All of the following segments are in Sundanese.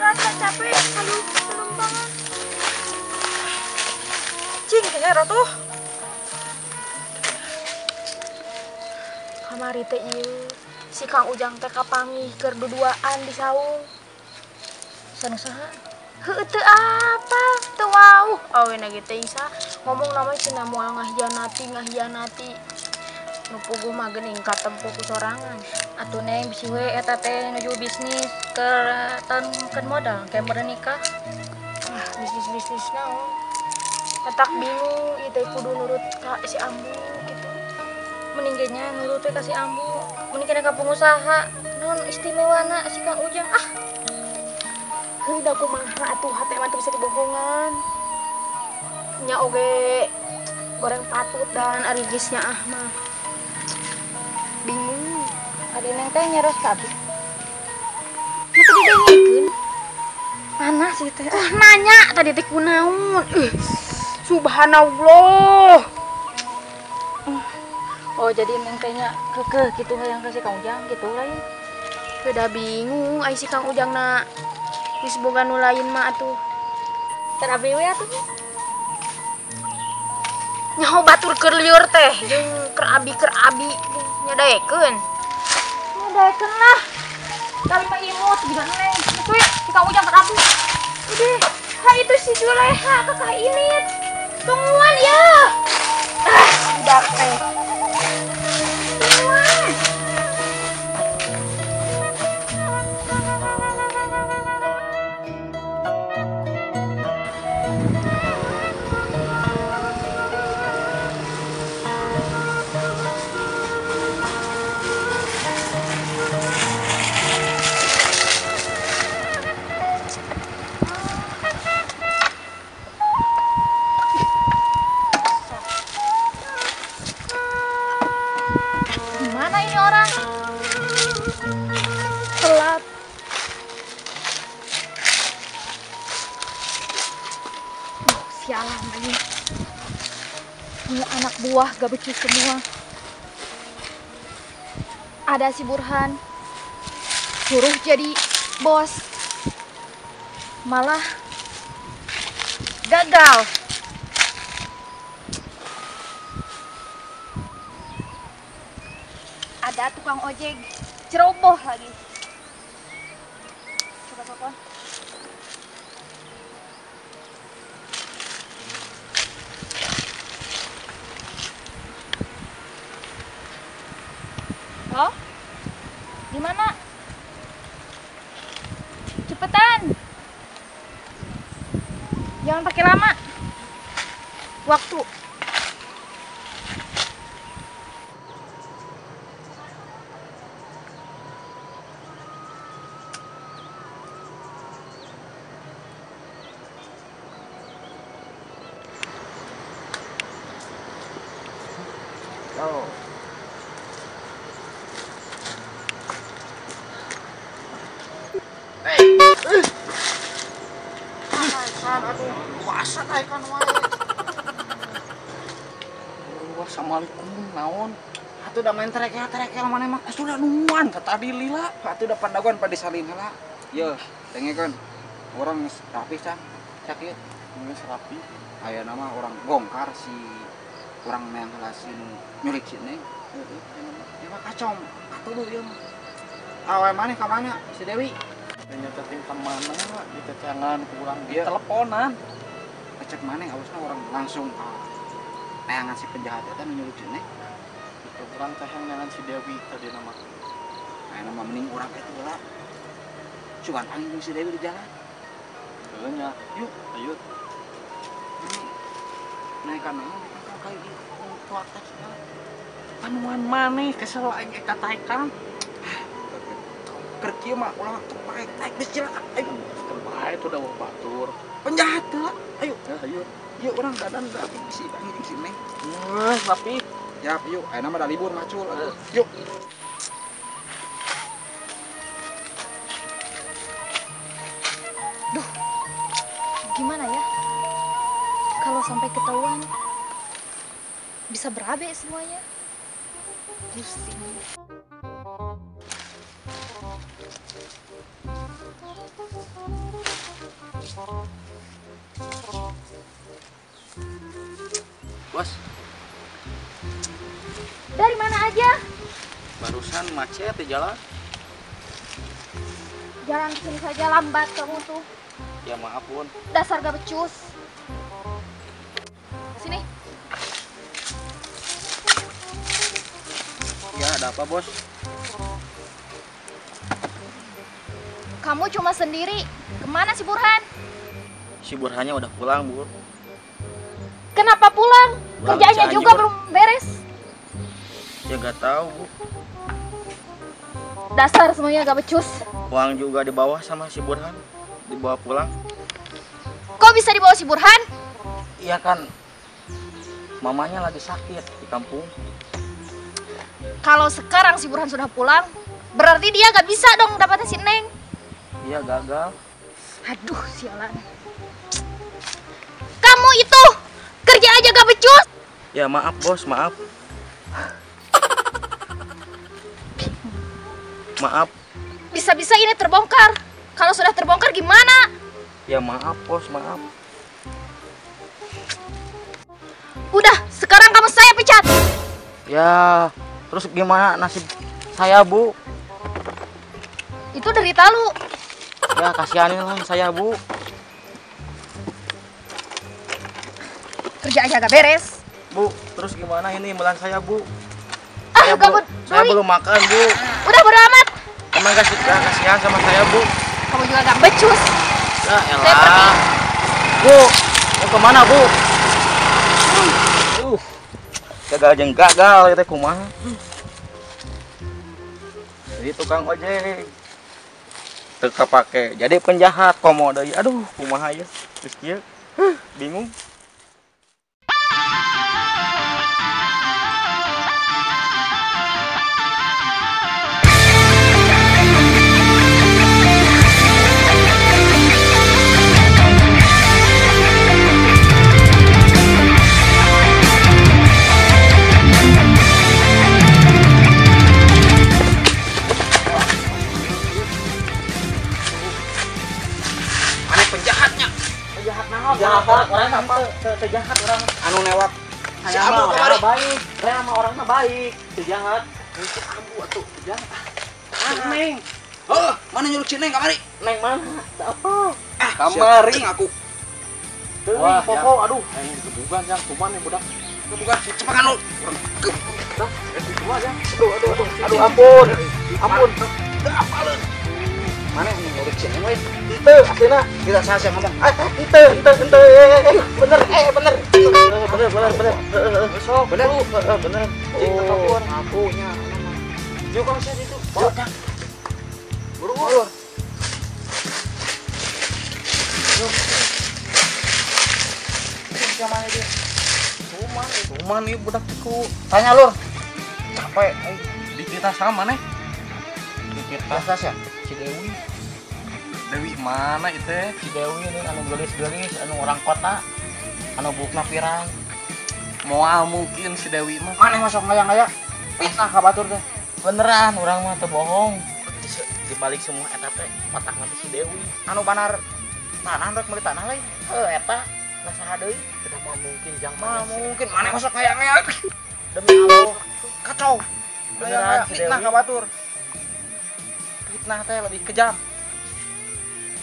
rasa capek aduh banget. Cing kayaknya tuh. Kamari teh ieu si Kang Ujang teh kapanggih keur duduaan di saung. Sanu saha? Heueuh teu apa? Teu wauh awena ge teh isa ngomong nama cenah moal ngahianati. Nu puguh mah geuning katempo ku sorangan. Atuh neng bisi we eta teh nuju bisnis keur tankeun modal kayak meureun nikah. Ah, bisnis-bisnis naon? Tetak bingung ieu teh kudu nurut ka si Ambu gitu. Mending ge nya nurut we ka si Ambu. Mending kena ka pengusaha. Naon istimewana si Kang Ujang ah. Heuh da kumaha atuh hate mah teu bisa dibohongan. Nya oge goreng patut dan ari geus nya ah mah. Bingung. Ari neng teh nyeros ka abi. Nu teu didengekeun. Panas ieu teh. Ah nanya tadi teh kunaon. Subhanallah. Oh jadi neng teh nya keukeuh kitu hayang ka si Kang Ujang kitu lain. Udah bingung ai si Kang Ujang na geus boga nu lain mah atuh. Teh abi we atuh. Nyaho batur keur lieur teh jeung keur abi nyadaekeun. Nyadaekeun lah. Kali mah imut juga neng. Kitu we si Kang Ujang keur abi. Udah, ha itu si Juleha kakak ini. Tungguan ya. Ah, budak teh. Tungguan. Gimana ini orang? Telat. Sialan lagi. Punya anak buah gak becus semua. Ada si Burhan. Suruh jadi bos. Malah gagal. Ada tukang ojek ceroboh lagi. Coba telepon. Halo? Di mana? Cepetan. Jangan pakai lama. Waktu. Oh. Aduh, puasa ikan wae. Assalamualaikum, naon? Atuh da main terekel maneh mah. Atuh da nungguan ka tadi lila. Atuh da pandagoan pada salin heula. Yeuh, dengekeun. Urang geus rapi can. Sakieu geus rapi. Aya nama urang bongkar si urang neang heula si nu nyulik si Neng. Heeh, ieu mah kacom. Atuh ieu mah. Awe maneh ka mana si Dewi? Nya chatting ka mana ditecangan ku urang di teleponan. Cek maneh awasna urang langsung ka neangan si penjahat eta nu nyulik si Neng. Itu urang teh yang neangan si Dewi tadi nama. Aya nama mending urang eta heula. Sugan panggil jeung si Dewi di jalan. Heuh nya. Yuk, ayo. Naik ka naon ditangkal kayu ieu tuak teh segala. Panuan maneh kesel aing ka taekan. Keur kieu mah ulah paek taek geus cilaka. Ayo keur bae tuh da batur. Penjahat heula. Ayo, ayo. Yuk urang dadan rapi si panggil si Neng. Geus rapi. Yap, yuk. Ayeuna mah da libur macul. Yuk. Duh. Gimana ya? Kalau sampai ketahuan bisa berabe semuanya. Pusing. Bos. Dari mana aja? Barusan macet di jalan. Jalan sini saja lambat kamu tuh. Ya maaf, Bun. Dasar gak becus. Sini. Ya, ada apa, Bos? Kamu cuma sendiri. Kemana si Burhan? Si Burhannya udah pulang, Bu. Kenapa pulang? Kerjaannya juga belum beres. Ya nggak tahu, Bu. Dasar semuanya gak becus. Uang juga dibawa sama si Burhan. Dibawa pulang. Kok bisa dibawa si Burhan? Iya kan, mamanya lagi sakit di kampung. Kalau sekarang si Burhan sudah pulang, berarti dia gak bisa dong dapatnya si Neng. Iya gagal. Aduh, sialan. Kamu itu kerja aja gak becus. Ya maaf bos, maaf. Maaf. Bisa-bisa ini terbongkar. Kalau sudah terbongkar gimana? Ya maaf bos, maaf. Udah, sekarang kamu saya pecat. Ya, terus gimana nasib saya, Bu? Itu derita lu. Ya, kasihanin lah saya, Bu. Kerja aja gak beres. Bu, terus gimana ini imbalan saya, Bu? Ah, saya belum makan, Bu. Udah bodo amat. Emang kasihan sama saya, Bu. Kamu juga gak becus. Ya elah. Bu, mau kemana, Bu? Gagal jeung gagal itu kumaha. Jadi tukang ojek teu kapake, jadi penjahat komo deui. Aduh, kumaha ya? Geus kieu. Bingung. Jahat orang anu newak si Ambu kemari baik, saya sama orangnya baik, jahat. Si Ambu atuh jahat. Ah, Neng. Heuh, mana nyuruh si Neng kamari? Neng mana? Apa? Ah, kamari aku. Wah, pokok aduh, aing dikebugan jang, kuman yang budak. Kebugan, cepakan lu. Dah, itu aja. Aduh, aduh, aduh. Aduh, ampun. Ampun. Teu apaleun. Mana yang nyuruh si Neng we? Itu aslina tidak salah saya ngomong. Itu bener bener bener sok bener bener cing telepon akunya yuk kalau saya itu bawa buru-buru siapa dia cuman ieu budak ku tanya lur capek dititah sama nih dititah ya si Dewi. Dewi mana itu? Si Dewi ini anu gelis-gelis, anu orang kota, anu bukna pirang. Moal mungkin si Dewi mah. Mana masuk ngaya-ngaya? Fitnah ka batur teh. Beneran urang mah teu bohong. Di balik semua eta teh otakna teh si Dewi. Anu banar tanah rek meuli tanah lain. Heuh eta, nah saha deui? Tidak mau mungkin jang mah mungkin mana masuk ngaya-ngaya. Demi Allah, kacau. Beneran si fitnah Dewi. ka batur. Fitnah teh lebih kejam.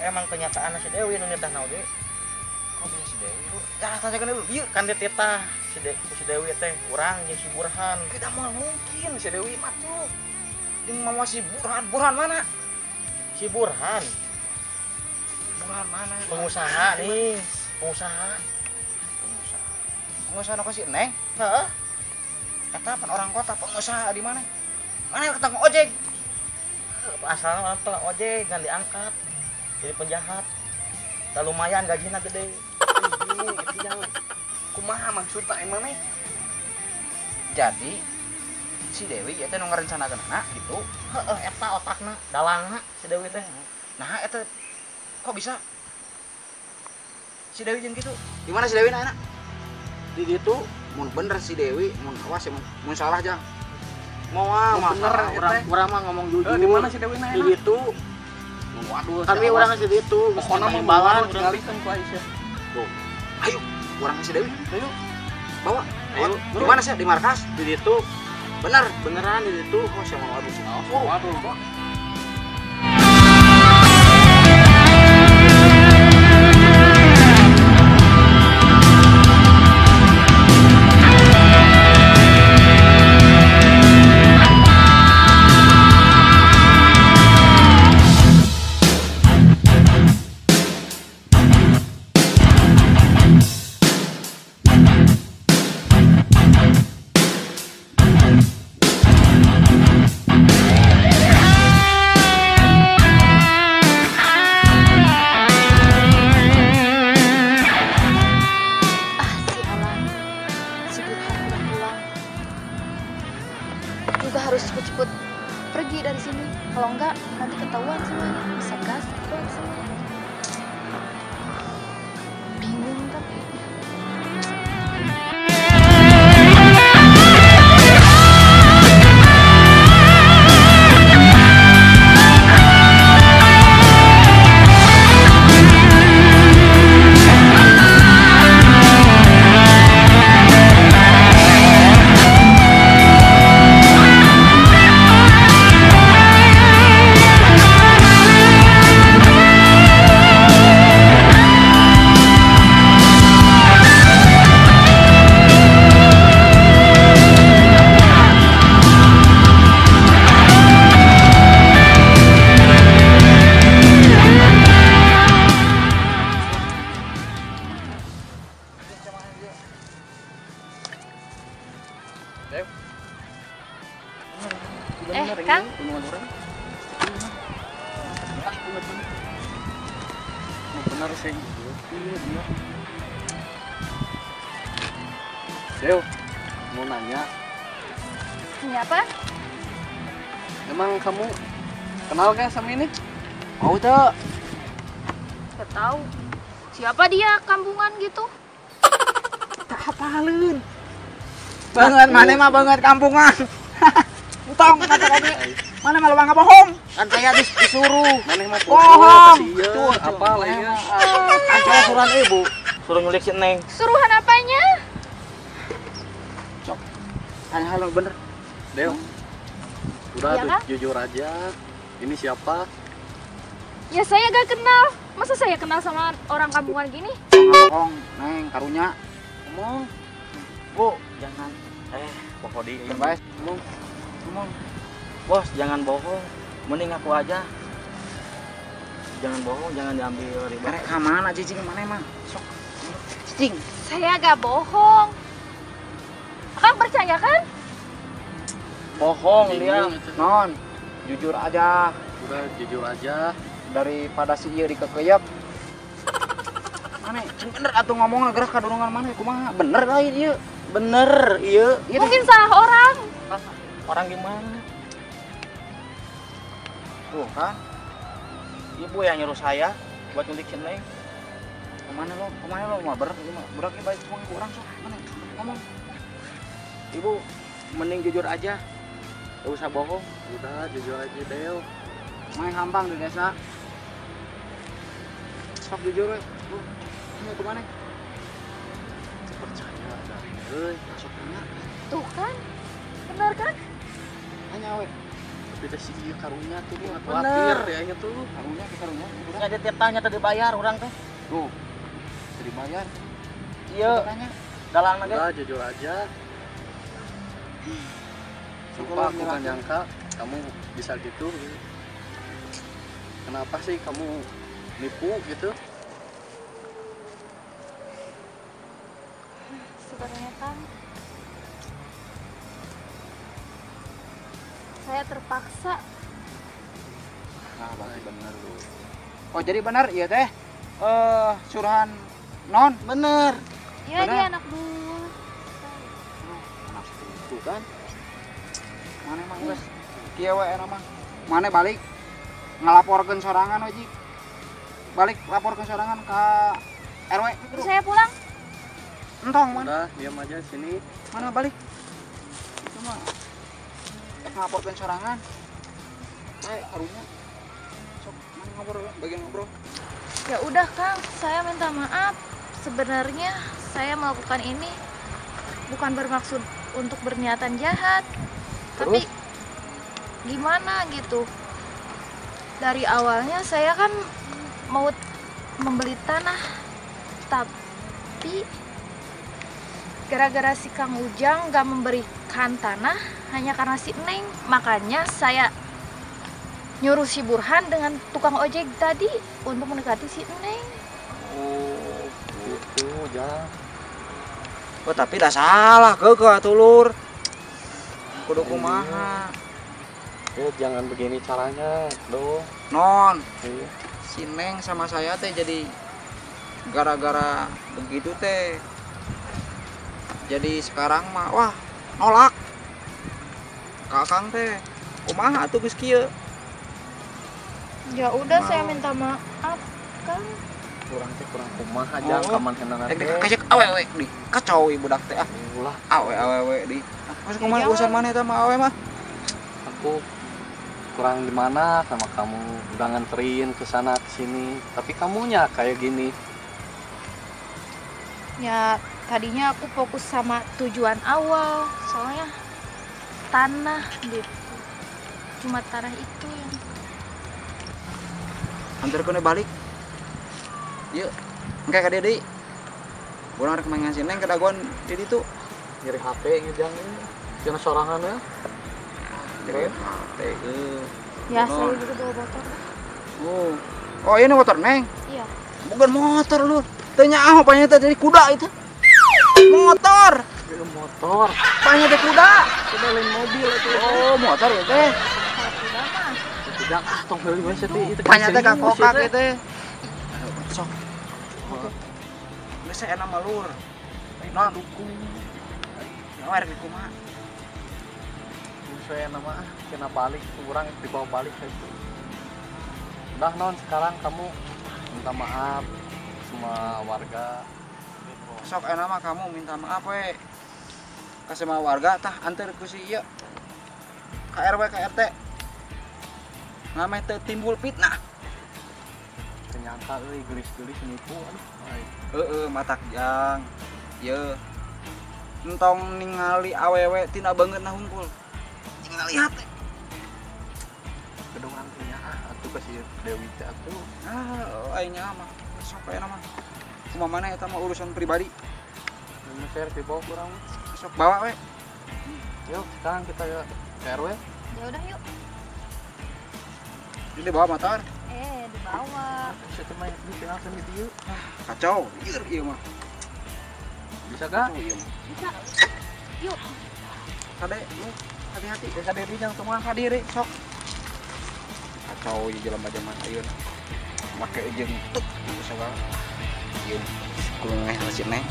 Emang kenyataan si Dewi nu nitahna oge. Kok bisa si Dewi lu? Ya tanyakeun dulu. Ieu kan dititah si Dewi teh urang jeung si Burhan. Tidak mau mungkin si Dewi mah tuh. Jeung mama si Burhan, Burhan mana? Si Burhan. Burhan mana? Pengusaha nih, pengusaha. Pengusaha. Pengusaha nu ka si Neng? Heeh. Eta pan orang kota, pengusaha di mana? Mana yang ketemu ojek? Asalna orang tukang ojek ngan diangkat jadi penjahat. Tah lumayan gajinya gede. Itu jangan. Kumaha maksudna emang nih? Jadi si Dewi eta nu ngarencanakeunana gitu. Heeh, eta otakna, dalangna si Dewi teh. Nah, eta kok bisa si Dewi jeung kitu? Di mana si Dewi na enak? Di ditu mun bener si Dewi, mun awas ya mun salah jang. Moal bener urang mah ngomong jujur. Di mana si Dewi na Di ditu. Waduh, kami urang si itu. Pokona mah bawa tinggalikeun ku Aisyah. Tuh. Ayo, urang si Dewi. Ayo. Bawa. Ayo. Di mana sih? Di markas? Di ditu. Bener, beneran di ditu. Oh, siapa waduh sih. Waduh. Juga harus cepet-cepet pergi dari sini. Kalau enggak nanti ketahuan semuanya, bisa gaspol semuanya. Bingung tapi. Kang? Benar sih. Iya benar. Dew, mau nanya. Nanya apa? Emang kamu kenal kan sama ini? Mau tuh? Gak tahu. Siapa dia kampungan gitu? Tak apalin. Banget, mana mah banget kampungan. Utang kata kami. Mana malah bangga bohong. Kan saya disuruh. Mana mah bohong. Tuh, apa lainnya? Kan saya suruhan ibu. Suruh nyulik si Neng. Suruhan apanya? Cok. Tanya halo bener. Dew. Udah ya, tuh, jujur aja. Ini siapa? Ya saya gak kenal. Masa saya kenal sama orang kampungan gini? Bohong, Neng, karunya. Ngomong. Bu, jangan. Pokoknya di. Ngomong. Ngomong. Bos, jangan bohong. Mending aku aja. Jangan bohong, jangan diambil ribet. Karek ka mana cicing mana emang? Sok. Cicing. Saya gak bohong. Akang percaya kan? Bohong dia. Non, jujur aja. Udah jujur aja. Daripada si ieu dikekeyep. Mana? Bener atuh ngomongna gerak ka dorongan mana kumaha? Bener lain ieu. Bener ieu. Mungkin salah orang. Orang gimana? Tuh kan. Ibu yang nyuruh saya buat nyulik si Neng. Kemana lo? Kemana lo? Mah berak ieu mah. Berak ieu baik cuma ku urang sok. Mana? Ngomong. Ibu mending jujur aja. Gak usah bohong. Udah jujur aja, Dew. Main hampang di desa. Sok jujur we. Bu, ini kemana? Percaya dari euy, sok tanya. Tuh kan. Benar kan? Tanya we. Tapi teh si ieu karunya tuh khawatir ya tuh. Karunya ke karunya. Nya dia tiap tanya teh dibayar urang teh. Tuh. Teu dibayar. Iya. Dalang lagi. Udah jujur aja. Sumpah aku gak nyangka kamu bisa gitu. Kenapa sih kamu nipu gitu? Sebenarnya kan saya terpaksa. Nah, berarti bener lu. Oh, jadi benar iya teh. Suruhan non bener. Iya, dia anak buah. Anak buah kan. Mana emang geus kieu we eta mah. Mana balik ngalaporkeun sorangan we, Jik. Balik laporkeun sorangan ka RW. Terus saya pulang. Entong mana? Udah, diam aja sini. Mana balik? Cuma ngelaporkeun sorangan. Bae karunya. Sok mana ngobrol, bagian ngobrol. Ya udah Kang, saya minta maaf. Sebenarnya saya melakukan ini bukan bermaksud untuk berniatan jahat. Terus? Tapi gimana gitu? Dari awalnya saya kan mau membeli tanah, tapi gara-gara si Kang Ujang gak memberikan tanah hanya karena si Neng, makanya saya nyuruh si Burhan dengan tukang ojek tadi untuk mendekati si Neng. Oh, gitu, Jang. Oh, tapi dah salah keukeuh atuh lur. Kudu kumaha. Ya, jangan begini caranya, dong. Non. Iya. Si Neng sama saya teh jadi gara-gara begitu teh. Jadi sekarang mah wah nolak. Kakang teh kumaha atuh geus kieu. Ya udah saya minta maaf, Kang. Kurang teh kurang kumaha jang Oh. ka manehna Rek teh. dikasih awewe di kacau ieu budak teh ah. Ulah, Awe awewe di. Mas kumaha urusan maneh eta mah awe mah? Aku kurang di mana sama kamu, udah nganterin ke sana ke sini, tapi kamunya kayak gini. Ya tadinya aku fokus sama tujuan awal, soalnya tanah gitu. Cuma tanah itu yang Anterkeun we balik. Yuk, engke ka dieu deui. Urang rek main si Neng ke dagoan di ditu. Nyeri HP ngejang ini. Cenah sorangan ya. Nyeri HP heuh. Ya, saya juga bawa motor. Oh. Oh, ini motor Neng. Iya. Bukan motor lu. Teu nyaho panya teh jadi kuda itu. Motor. Itu motor. Panya teh kuda. Kuda lain mobil itu. Oh, motor ya teh. Kalau kuda mah Tidak ah tong heuli we teh itu. Panya teh ka kokak ieu teh. Sok. Geus saya nama lur. Non dukung. Ya rek kumaha? Saya nama ah kena balik kurang dibawa balik itu. Udah non sekarang kamu minta maaf semua warga. Sok enak mah kamu minta maaf we. Ka semua warga tah anter ku si ieu. Ka RW ka RT. Ngameh teu timbul fitnah. Ternyata euy geulis-geulis nipu aduh. Heeh matak jang. Ye. Entong ningali awewe tina beungeutna hungkul. Ningali hate. Gedung antrinya ah atuh ka si Dewi teh atuh. Ah, aing nya mah. Sok aya mah. Kumaha maneh eta mah urusan pribadi. Ini share dibawa kurang. Sok bawa we. Yuk sekarang kita ke RW. Ya udah yuk. Ini bawa motor. Dibawa. Saya main di tinggal di dieu. Kacau, ieu ieu mah. Bisa gak? Kacau ieu mah. Bisa. Yuk. Kade, lu hati-hati. Kade di jang semua kadiri sok. Kacau ieu jelema zaman ayeuna. Make jeung tuk sagala. Ieu kudu ngeh si Neng.